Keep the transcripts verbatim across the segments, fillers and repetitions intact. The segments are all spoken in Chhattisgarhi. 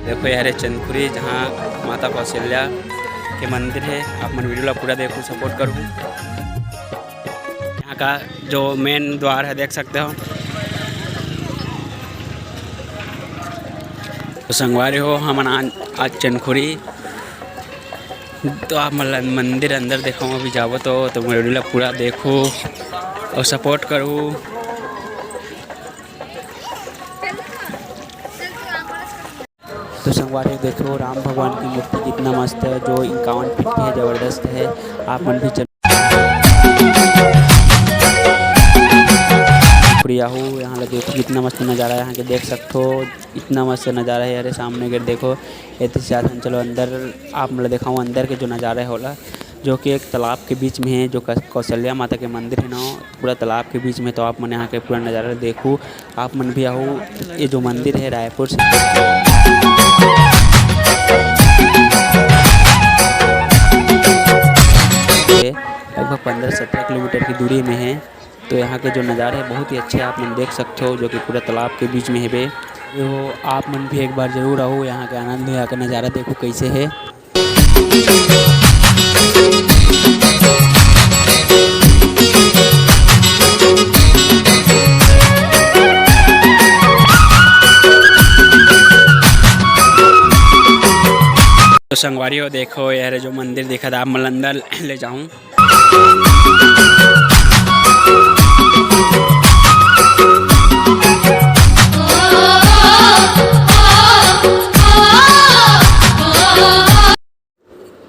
देखो, ये हरे चंदखुरी, जहाँ माता कौशल्या के मंदिर हे। आप मन video ला पूरा देखो, support करो। यहाँ का जो main द्वार हे, देख सकते हो। तो संगवारी हो, हमन आज, आज चंदखुरी, तो आप मन ला मंदिर अंदर देखाऊँ, अभी जाबो तो, तो video ला पूरा देखो और support करो। तो संगवारी देखो, राम भगवान की मूर्ति कितना मस्त है, जो इक्यावन फीट की है, जबरदस्त है। आप मन भी चल प्रिया हो, यहाँ ला देखो कितना मस्त नज़ारा है, यहाँ के देख सकते हो, इतना मस्त नज़ारा है। अरे सामने गेट देखो, एती से आथन, चलो अंदर आप मन ला देखाऊँ अंदर के जो नज़ारा है ओला। जो कि एक तालाब के बीच में है, जो कस-, कौशल्या माता के मंदिर है ना, पूरा तालाब के बीच में। तो आप मन यहाँ के पूरा नज़ारा देखो, आप मन भी आओ। ये जो मंदिर है रायपुर से, लगभग पन्द्रह सत्रह किलोमीटर की दूरी में है। तो यहाँ के जो नज़ारे हैं बहुत ही अच्छे, आप मन देख सकते हो, जो कि पूरा तालाब के बीच में है बे। वो आप मन भी एक बार जरूर आओ, यहाँ के आनंद लो, यहाँ का नज़ारा देखो कैसे है। तो संगवारी हो, देखो, ये हरे जो मंदिर दिखत हे, आप मन ल अंदर ले जाऊँ।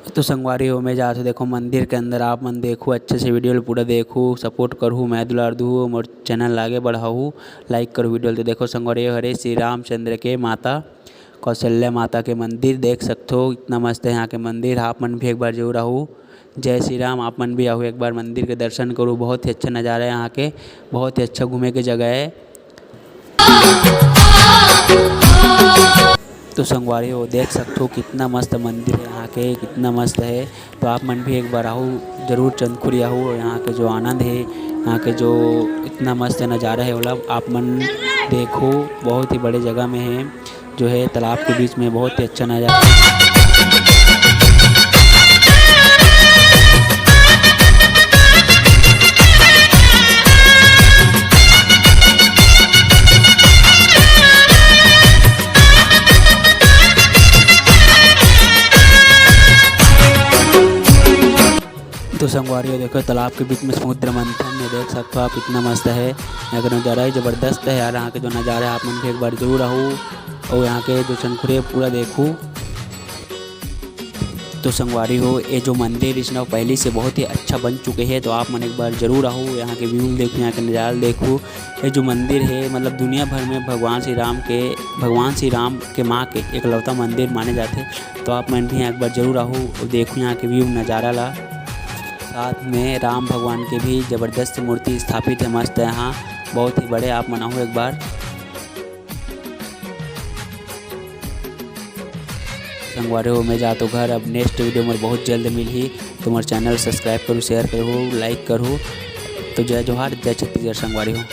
तो संगवारी हो, मैं जात हूँ, देखो, मंदिर के अंदर। आप मन देखो, अच्छे से video ल पूरा देखो, support करहू, मैं दुलार दूहू, मोर channel ल आगे बढ़ाहू, like करो video ल। तो देखो संगवारी हो, हरे श्री रामचंद्र के माता कौशल्या माता के मंदिर देख सकथो, इतना मस्त है यहाँ के मंदिर। आप मन भी एक बार जरूर आहू। जय श्री राम। आप मन भी आहू, एक बार मंदिर के दर्शन करो। बहुत ही अच्छा नज़ारा है यहाँ के, बहुत ही अच्छा घूमे के जगह है। तो संगवारी हो, देख सकथो कितना मस्त मंदिर है यहाँ के, कितना मस्त है। तो आप मन भी एक बार आहू, जरूर चंदखुरी आहू। यहाँ के जो आनंद है, यहाँ के जो इतना मस्त नज़ारा है, ओला आप मन देखो, बहुत ही बड़े जगह में है, जो है तालाब के बीच में, बहुत ही अच्छा नज़ारा। तो संगवारी हो, देखो तालाब के बीच में समुद्र मंथन, ये देख सकते हो आप, इतना मस्त है यहाँ का नज़ारा, ही जबरदस्त है यार। यहाँ के जो नज़ारा है, आप मन भी एक बार जरूर आहू और यहाँ के जो चंदखुरी पूरा देखू। तो संगवारी हो, ये जो मंदिर इस ना पहले से बहुत ही अच्छा बन चुके हैं, तो आप मन एक बार जरूर आहू, यहाँ के view देखू, यहाँ के नज़ारा देखू। ये जो मंदिर है, मतलब दुनिया भर में भगवान श्री राम के, भगवान श्री राम के माँ के इकलौता मंदिर माने जाते। तो आप मन भी एक बार जरूर आहू और देखू यहाँ के view नज़ारा ला। साथ में राम भगवान के भी जबरदस्त मूर्ति स्थापित है, मस्त है यहाँ, बहुत ही बड़े। आप मन आहू एक बार। संगवारी हो, मैं जात हूँ घर, अब next video मोर बहुत जल्द मिलही, तो मोर channel subscribe करू, share करू, like करू। तो जय जोहार, जय छत्तीसगढ़ संगवारी हो।